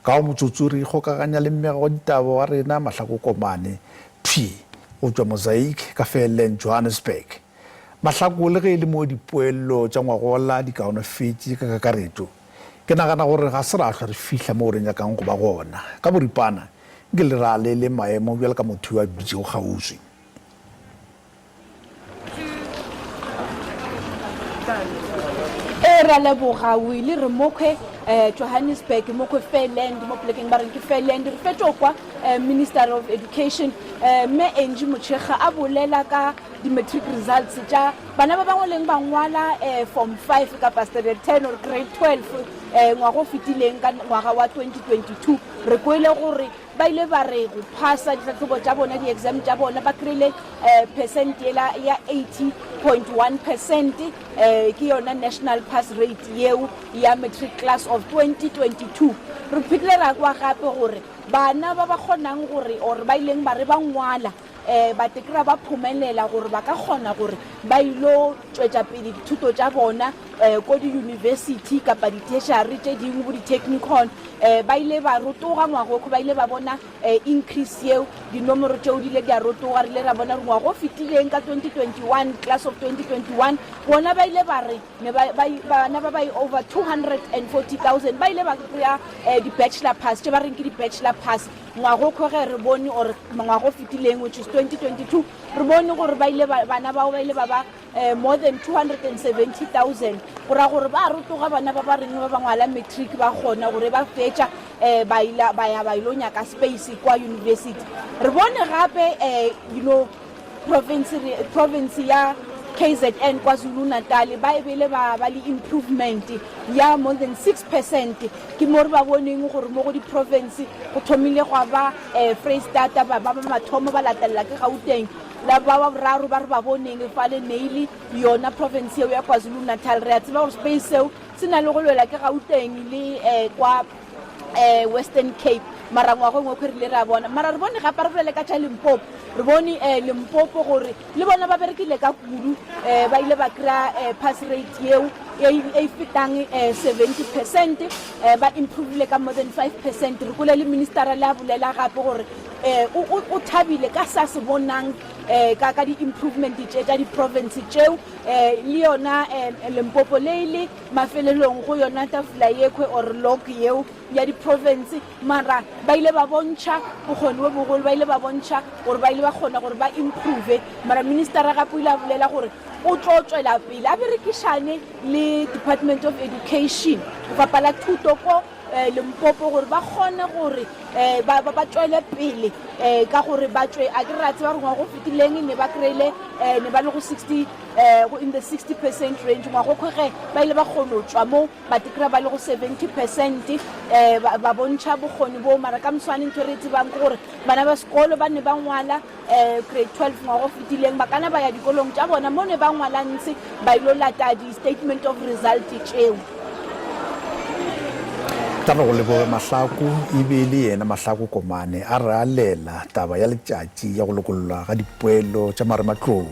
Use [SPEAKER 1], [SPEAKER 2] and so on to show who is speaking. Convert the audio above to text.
[SPEAKER 1] Ka go motsotso re ikgokaganya le mmega wa ditaba wa rena Mahlako Komane thwi go tšwa Mosaic ka Fairland, Johannesburg. Mahlako le ge e le mo dipoelo tša ngwagola di kaonafetše ka kakaretšo, ke nagana gore ga se ra hlwa re fihla moo re nyakang go ba gona. Ka boripana, nke le ra le le maemo bjalo ka motho yo a dutšego kgauswi.
[SPEAKER 2] Ee, ra leboga Willie re mokhwe eh, Johannesburg mokhwe Fairland mo polekeng ba reng ke Fairland re fetšo kwa eh, Minister of Education eh, mme Angie Motshekga a bolela ka di-matric results tša bana ba bangwe leng ba ngwala eh, form 5 kapa standard 10 or grade 12 eh, ngwaga o fetileng ka ngwaga wa 2022 re kwele gore Ba ile ba re go phasa ditlhahlobo tša bona, di-exam tša bona, ba kry-ile um percent yela ya 80.1 percent, um ke yona national pass rate yeo ya matric class of 2022. Re phethile ra kwa gape gore bana ba ba kgonang gore or ba ileng ba re ba ngwala um ba te kry-a ba phomelela gore ba ka kgona gore ba ilo tšwetša pele dithuto tša bona um ko diyunibesithi kapa di-tertiary tše dingwe bo di-technikon um ba ile ba rotoga ngwagokho ba ile ba bona um increase yeo dinomoro tšeo di ile di a rotoga re ile ra bona gore ngwago o fetileng ka 2021 class of 2021 bona ba ile ba re ne ba, ba, bana ba ba over 240,000 ba ile ba kry-a um di-bachelor pass tše ba reng ke di-bachelor pass Ngwagokho ge re bone or ngwaga o fetileng which is 2022 re bone gore ba ile bana bao ba ile ba ba eh, more than 270,000 go ra gore ba rotoga bana ba ba reng ba ba ngwala matric ba kgona gore ba fetša eh, ba ila ba ya ba ilo nyaka space kwa university re bone gape eh, you know province province ya KZN KwaZulu-Natal ba e bele ba ba le improvement ya more than 6 percent ke mo re ba boneng gore mo go di-province go thomile gwa ba um Freistata ba ba mathomo ba latelela ke Gauteng la ba ba boraro ba re ba boneng fale neile yona province yeo ya KwaZulu-Natal re a tseba gore space seo se na le go lwela ke Gauteng le um kwa um Western Cape mara ngwaga engwe kgwe re ile ra bona mara re bone gape re bolele ka tša Limpopo re bone um Limpopo gore le bona ba berekile ka kudu um ba ile ba kry-a um pass rate yeo e, e fetang um 70 percent um ba improvile ka more than 5 percent re kwele le ministera le a bolela gape gore um o thabile ka sa se bonang um ka ka di-improvement tše tša di-province tšeo um le yona um Limpopo le e le Mafelelong go yona tafola yekhwe or log yeo ya di-province, mara ba ile ba bontšha bokgoni bo bogolo, ba ile ba bontšha gore ba ile ba kgona gore ba improve. Mara ministera gape o ile a bolela gore o tlo tšwela pele a berekišane le Department of Education, lefapha la thuto ko eh, Limpopo gore ba kgone gore eh, ba, ba, ba tšwele pele eh, ka gore ba tšwe a ke re a tseba gore ngwaga o fetileng ne ba kry-ile eh, ne ba le go 60 eh, go in the 60 percent range ngwaga o kgwege ba ile ba kgone go tšwa mo ba te kry-a ba le go 70 percent eh, ba, ba bontšha bokgoni boo mara ka moswane ntho e re e tsebang ke gore bana ba sekolo ba ne ba ngwala um grade 12 ngwaga o fetileng ba kana ba ya dikolong tša bona mo ne ba ngwala ntshe ba ilo lata di-statement of result tšeo.
[SPEAKER 1] Tla re go leboge Mahlaku e be e le yena Mahlaku Komane a re alela taba ya letšatši ya go lokollwa ga dipoelo tša marematlou.